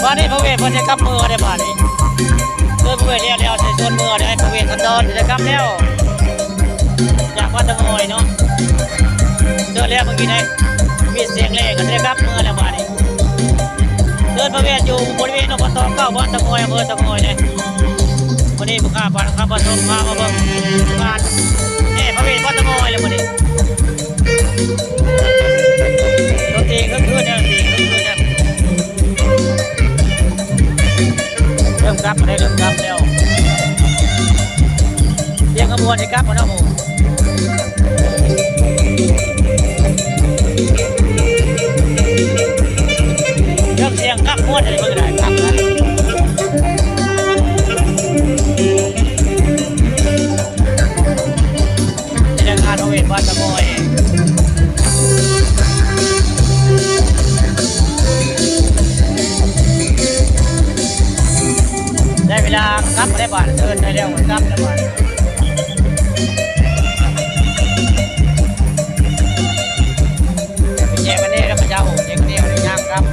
ບາດນີ້ພະເວດເພິ່ນຈະກັບເມືອແລ້ວບາດນີ້ ເດີນພະເວດແລ້ວ ແລ້ວໃສ່ສວນເມືອແລ້ວ ໃຫ້ພະເວດສັນດອນຈະກັບແລ້ວ ຈາກວັດຕະງອຍເນາະ ເດີນແລ້ວເມື່ອກີ້ນີ້ ມີສຽງແລ່ກໍຈະໄດ້ກັບເມືອແລ້ວບາດນີ້ ເດີນພະເວດຢູ່ບໍລິເວນ ອບຕ ເກົ້າ ບ້ານຕະງອຍ ອຳເພີຕະງອຍເດ້ ມື້ນີ້ຜູ້ຂ້າບ້ານຄຳປະສົມພາມາເບິ່ງງານແຫ່ພະເວດວັດຕະງອຍແລ້ວມື້ນີ້ ດົນຕີຄຶກຄື້ນແລ້ວ ດົນຕີຄຶກຄື້ນແລ້ວ ເລີ່ມກັບແລ້ວ ເລີ່ມກັບແລ້ວ ສຽງຂະບວນຊິກັບແລ້ວເນາະ ເລີ່ມສຽງກັບໝົດເລີຍ ເບິ່ງໄດ້ຄັກນະ ແຕ່ງານພະເວດວັດຕະງອຍ ໄດ້ເວລາກັບແລ້ວບາດ ເດີນໄດ້ແລ້ວ ກັບແລ້ວບາດ ແຍກກັນແດ່ລະພະເຈົ້າ ແຍກກັນແດ່ລະຍ່າງກັບ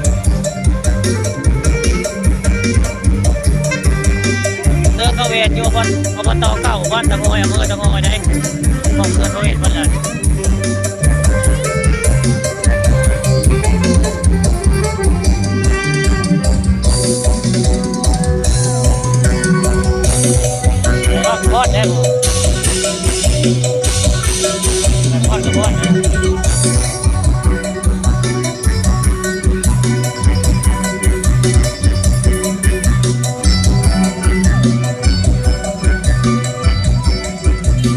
ເດີນພະເວດຢູ່ ອບຕ ເກົ້າ ບ້ານຕະງອຍ ອຳເພີຕະງອຍໄດ໋ ຂອງເດີນພະເວດເພິ່ນລະ ຮອດ ຮອດແລ້ວ ຮອດ ຮອດ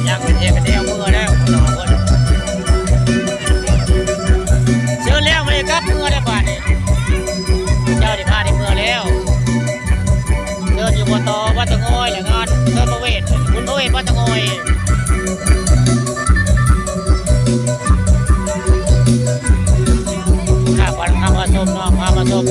ຍ່າງໄປແທ້ໄປແລ້ວ ເມືອແລ້ວ ເຊີນແລ້ວ ມາເລີຍ ກັບເມືອແລ້ວບາດນີ້ ເຈົ້າໄດ້ພາໄດ້ເມືອແລ້ວ ເຊີນຢູ່ ບຕ ວັດຕະງອຍ ແລະ ງານເຊີນພະເວດ ບຸນພະເວດວັດຕະງອຍ ພາກັນ ພາມາຊົມເນາະ ພາມາຊົມ